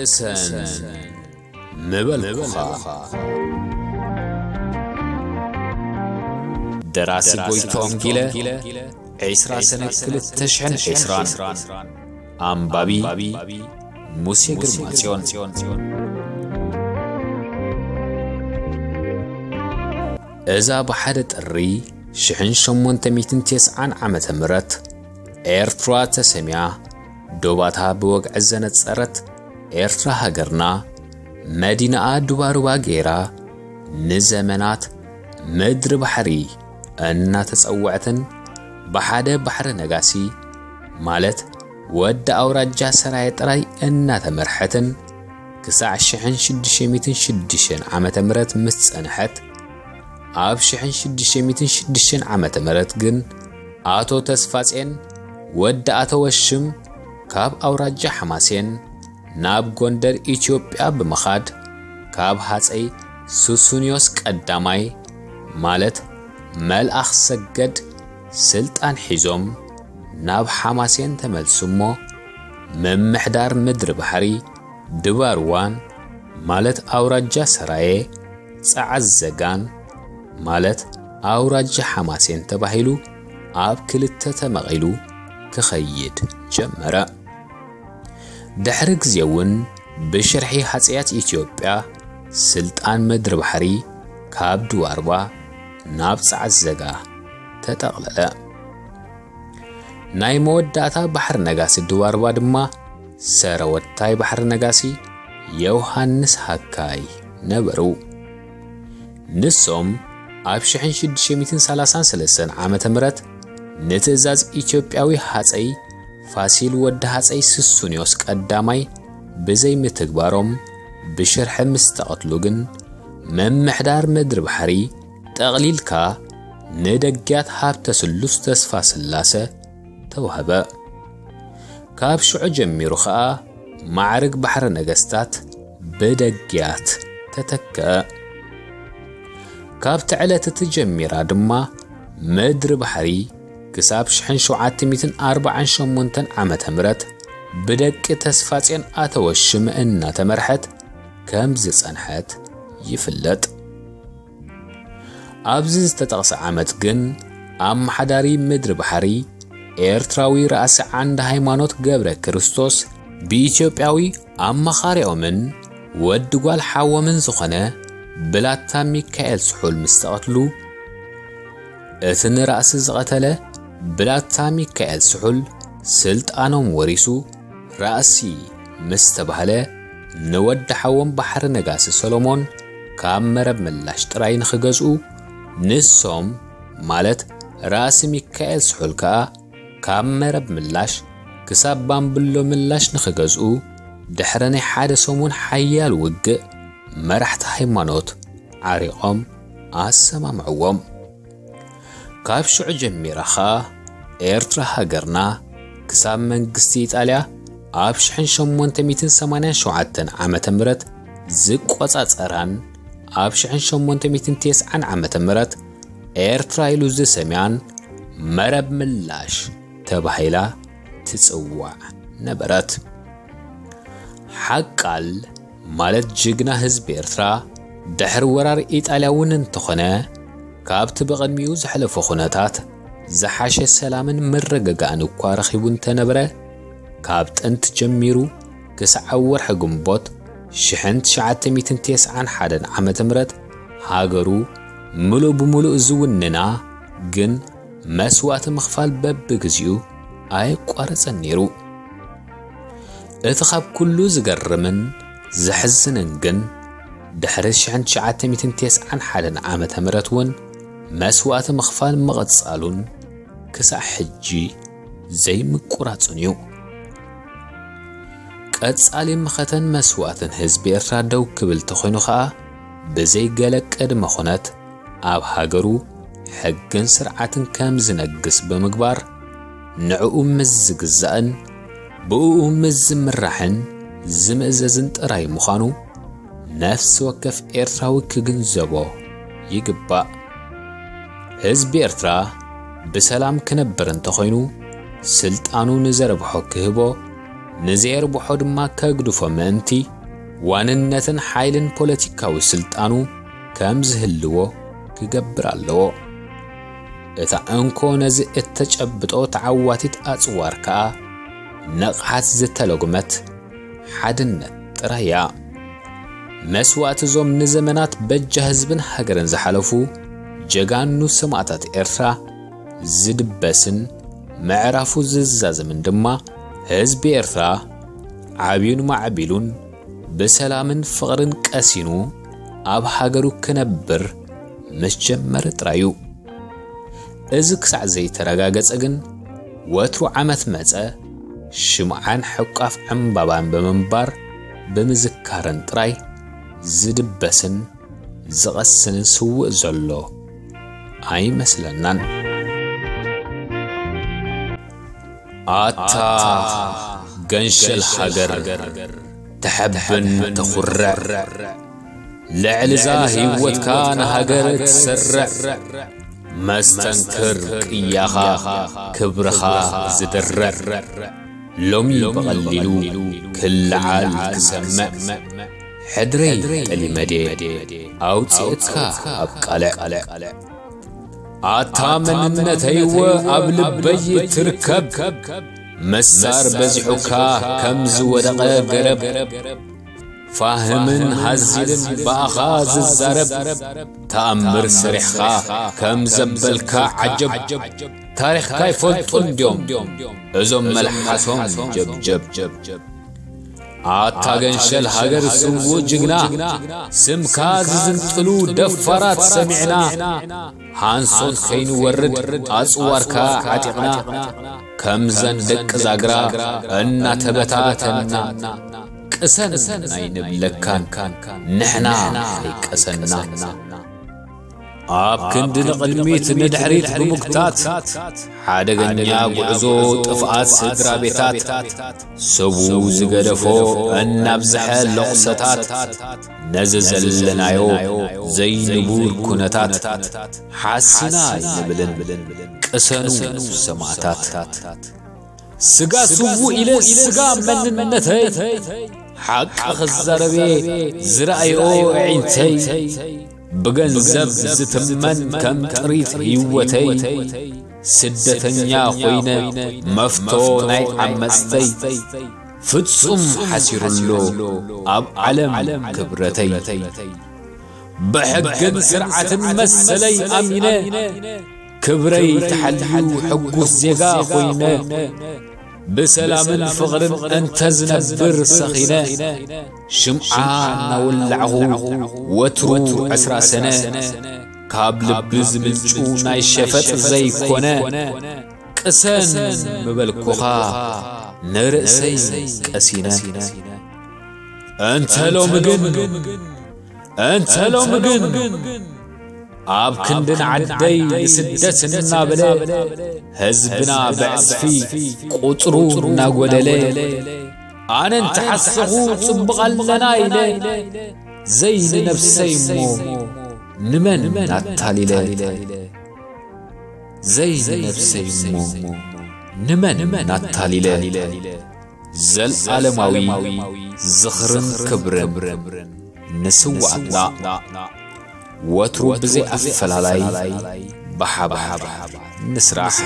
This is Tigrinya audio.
እሰን ምበልኩኻ። ደራሲ ጎይትኦም ጊለ፣ ዒስራ ሰነ ክልተ ሽሕን ዕስራን። ኣንባቢ ሙሴ ግርማጽዮን። እዛ ብሓደ ጥሪ ሽሕን ሸሞንተ ሚእትን ተስዓን ዓመተ ምህረት ኤርትራ ተሰምያ፣ ዶባታ ብወግዒ ዘነጸረት ኤርትራ ሃገርና፣ መዲናኣ ዱባሩባ ገይራ፣ ንዘመናት ምድሪ ባሕሪ እናተጸውዐትን ብሓደ ባሕሪ ነጋሲ፣ ማለት ወዲ ኣውራጃ ሰራየ ጥራይ እናተመርሐትን ክሳዕ ሽሕን ሽዱሽተ ሚእትን ሽዱሽተን ዓመተ ምህረት ምስ ጸንሐት፣ ኣብ ሽሕን ሽዱሽተ ሚእትን ሽዱሽተን ዓመተ ምህረት ግን ኣቶ ተስፋጼን ወዲ ኣተወሽም ካብ ኣውራጃ ሓማሴን ናብ ጎንደር ኢትዮጵያ ብምኻድ፣ ካብ ሃጸይ ሱሱንዮስ ቀዳማይ፣ ማለት መልኣኽ ሰገድ፣ ስልጣን ሒዞም ናብ ሓማሴን ተመልሱ እሞ፣ ምምሕዳር ምድሪ ባሕሪ ድባርዋን፣ ማለት ኣውራጃ ሰራየ፣ ጸዓት ዘጋን፣ ማለት ኣውራጃ ሓማሴን ተባሂሉ ኣብ ክልተ ተመቒሉ ክኸይድ ጀመረ። ድሕሪ ግዜ እውን ብሽርሒ ሃጸያት ኢትዮጵያ ስልጣን ምድሪ ባሕሪ ካብ ድዋርባ ናብ ጸዓት ዘጋ ተጠቕለለ። ናይ መወዳእታ ባሕሪ ነጋሲ ድዋርባ ድማ ሰረወታይ ባሕሪ ነጋሲ ዮሃንስ ሃካይ ነበሩ። ንሶም ኣብ ሽሕን ሽዱሽተ ሚእትን ሰላሳን ሰለስተን ዓመተ ምህረት ንትእዛዝ ኢትዮጵያዊ ሃጸይ ፋሲል ወዲ ሃጸይ ስሱንዮስ ቀዳማይ ብዘይምትግባሮም ብሽርሒ ምስ ተቐትሉ ግን፣ ምምሕዳር ምድሪ ባሕሪ ጠቕሊልካ ንደግያት ሃብተ ስሉስ ተስፋ ስላሰ ተዋህበ። ካብ ሽዑ ጀሚሩ ኸኣ ማዕርግ ባሕሪ ነገስታት ብደግያት ተተክአ። ካብቲ ዕለት እቲ ጀሚራ ድማ ምድሪ ባሕሪ ክሳብ ሽሕን ሸውዓተ ሚእትን ኣርባዓን ሸሞንተን ዓመተ ምህረት ብደቂ ተስፋጼን ኣተወሽም እናተመርሐት ከም ዝጸንሐት ይፍለጥ። ኣብዚ ዝተጠቕሰ ዓመት ግን ኣመሓዳሪ ምድሪ ባሕሪ ኤርትራዊ ራእሲ ዓንደ ሃይማኖት ገብረ ክርስቶስ ብኢትዮጵያዊ ኣማኻሪኦምን ወዲ ጓል ሓዎምን ዝኾነ ብላታ ሚካኤል ስሑል ምስ ተቐትሉ፣ እቲ ንራእሲ ዝቐተለ ብላታ ሚካኤል ስሑል ስልጣኖም ወሪሱ ራእሲ ምስ ተባህለ፣ ንወዲ ሓዎም ባሕሪ ነጋሲ ሰሎሞን ካብ መረብ ምላሽ ጥራይ ንኽገዝኡ፣ ንሶም ማለት ራእሲ ሚካኤል ስሑል ከኣ ካብ መረብ ምላሽ ክሳብ ባምብሎ ምላሽ ንኽገዝኡ፣ ድሕሪ ናይ ሓደ ሰሙን ሓያል ውግእ፣ መራሕቲ ሃይማኖት ዓሪቖም ኣሰማምዕዎም። ካብ ሽዑ ጀሚራ ኸኣ ኤርትራ ሃገርና ክሳብ መንግስቲ ኢጣልያ ኣብ ሽሕን ሸሞንተ ሚእትን ሰማንያን ሸውዓተን ዓመተ ምህረት ዝቆጻጸራን ኣብ ሽሕን ሸሞንተ ሚእትን ተስዓን ዓመተ ምህረት ኤርትራ ኢሉ ዝሰምያን መረብ ምላሽ ተባሂላ ትጽዋዕ ነበረት። ሓቃል ማለት ጅግና ህዝቢ ኤርትራ ድሕሪ ወራር ኢጣልያ እውን እንተኾነ፣ ካብቲ ብቕድሚኡ ዘሕለፎ ኩነታት ዝሓሸ ሰላምን ምርግጋእን እኳ ረኺቡ እንተነበረ፣ ካብ ጥንቲ ጀሚሩ ክሳዕ ኣብ ወርሒ ግንቦት ሽሕን ትሽዓተ ሚእትን ተስዓን ሓደን ዓመተ ምህረት ሃገሩ ምሉእ ብምሉእ ዝውንና ግን መስዋእቲ ምኽፋል በብግዚኡ ኣየቋረጸን ነይሩ። እቲ ካብ ኩሉ ዝገርምን ዘሕዝንን ግን፣ ድሕሪ ሽሕን ትሽዓተ ሚእትን ተስዓን ሓደን ዓመተ ምህረት እውን መስዋእቲ ምኽፋል ምቕጻሉን ክሳዕ ሕጂ ዘይምቁራጹን እዩ። ቀጻሊ መኸተን መስዋእትን ህዝቢ ኤርትራ ደው ክብል ተኾይኑ ኸኣ፣ ብዘይ ገለ ቅድመ ኩነት ኣብ ሃገሩ ሕግን ስርዓትን ከም ዝነግስ ብምግባር፣ ንዕኡ ምስ ዝግዛእን ብእኡ ምስ ዝምራሕን ዝምእዘዝን ጥራይ ምዃኑ ነፍሲ ወከፍ ኤርትራዊ ክግንዘቦ ይግባእ። ህዝቢ ኤርትራ ብሰላም ክነብር እንተኾይኑ፣ ስልጣኑ ንዘረብሖ ክህቦ፣ ንዘየርብሖ ድማ ከግድፎ ምእንቲ ዋንነትን ሓይልን ፖለቲካዊ ስልጣኑ ከም ዝህልዎ ክገብር ኣለዎ። እታ እንኮ ነዚ እተጨብጦ ተዓዋቲት ኣጽዋር ከኣ ንቕሓት ዝተለጉመት ሓድነት ጥራይ እያ። መስዋእቲ እዞም ንዘመናት በጃ ህዝብን ሃገርን ዝሓለፉ ጀጋኑ ሰማእታት ኤርትራ ዝድበስን ምዕራፉ ዝዛዘምን ድማ ህዝቢ ኤርትራ ዓብዩን ማዕቢሉን ብሰላምን ፍቕርን ቀሲኑ ኣብ ሃገሩ ክነብር ምስ ጀመረ ጥራይ እዩ። እዚ ክሳዕ ዘይተረጋገጸ ግን፣ ወትሩ ዓመት መጸ ሽምዓን ሕቋፍ ዕምባባን ብምንባር ብምዝካርን ጥራይ ዝድበስን ዝቐስንን ስውእ ዘሎ ኣይመስለናን። ኣታ ገንሸል ሃገር፣ ተሐብን ተኹርዕ፣ ልዕሊ እዛ ህይወትካ ንሃገር ትሰርዕ፣ መስተንክር ቅያኻ ክብርኻ ዝድርዕ፣ ሎሚ ብቐሊሉ ክለዓል ክሰምዕ፣ ሕድረይ ጠሊመ ድየ ኣውፅእካ ኣብ ቃልዕ። ኣታ መንነተይወ ኣብ ልበይ ትርከብ፣ መሳር በዚሑካ ከም ዝወደቐ ገረብ፣ ፋህምን ሃዚልን ብኣኻ ዝዛረብ፣ ተኣምር ሰሪሕኻ ከም ዘበልካ ዓጀብ፣ ታሪኽካ ይፈልጡ እንድዮም እዞም መልሓሶም ጀብጀብ። ኣታ ገንሸል ሃገር ስዉእ ጅግና፣ ስምካ ዝዝንጥሉ ደፋራት ሰሚዕና፣ ሃንሶት ከይንወርድ ኣጽዋርካ ዓጢቕና፣ ከምዘን ደቂ ዛግራ እናተበታተንና፣ ቅሰን ኣይንብለካን ንሕና ከይቀሰና። ኣብ ክንዲ ንቕድሚት ንድሕሪት ብምጉታት፣ ሓደገኛ ጉዕዞ ጥፍኣት ስድራ ቤታት፣ ሰቡ ዝገደፎ እናብዝሐ ሎቕሰታት፣ ነዚ ዘለናዮ ዘይንቡር ኩነታት ሓሲና ኣይንብልን፣ ቅሰኑ ሰማእታት። ስጋ ስዉእ ኢለ ስጋ መንነተይ፣ ሓቂ ክዛረብ እየ ዝረኣዮ ኣዒንተይ፣ ብገንዘብ ዝትመን ከም ጥሪት ህይወተይ፣ ስደተኛ ኮይነ መፍቶ ናይ ዓመጽተይ፣ ፍጹም ሓሲሩሎ ኣብ ዓለም ክብረተይ። ብሕግን ስርዓትን መሰለይ ኣሚነ፣ ክብረይ ተሓልዩ ሕጉስ ዜጋ ኮይነ፣ ብሰላምን ፍቕርን እንተ ዝነብር ሰኺነ፣ ሽምዓ እናወላዕኹ ወትሩ ዕስራ ሰነ፣ ካብ ልቢ ዝምንጩ ናይ ሸፈጥ ዘይኮነ፣ ቅሰን ምበልኩኻ ንርእሰይ ቀሲነ። እንተ ሎሚ ግን፣ እንተ ሎሚ ግን፣ ኣብ ክንዲ ንዓደይ ንስደት እናበለ፣ ህዝብና ብዕጽፊ ቁጽሩ እናጎደለ፣ ኣነ እንተሓሰኹ ጽቡቕ ኣለና ኢለ፣ ዘይንነብሰይ እሞ ንመን ኣታሊለ? ዘይንነብሰይ እሞ ንመን ኣታሊለ? ዘልኣለማዊ ዝኽርን ክብርን ንስውኣትና። ወትሩ ብዘይ ኣፈላላይ ብሓባር ንስራሕ።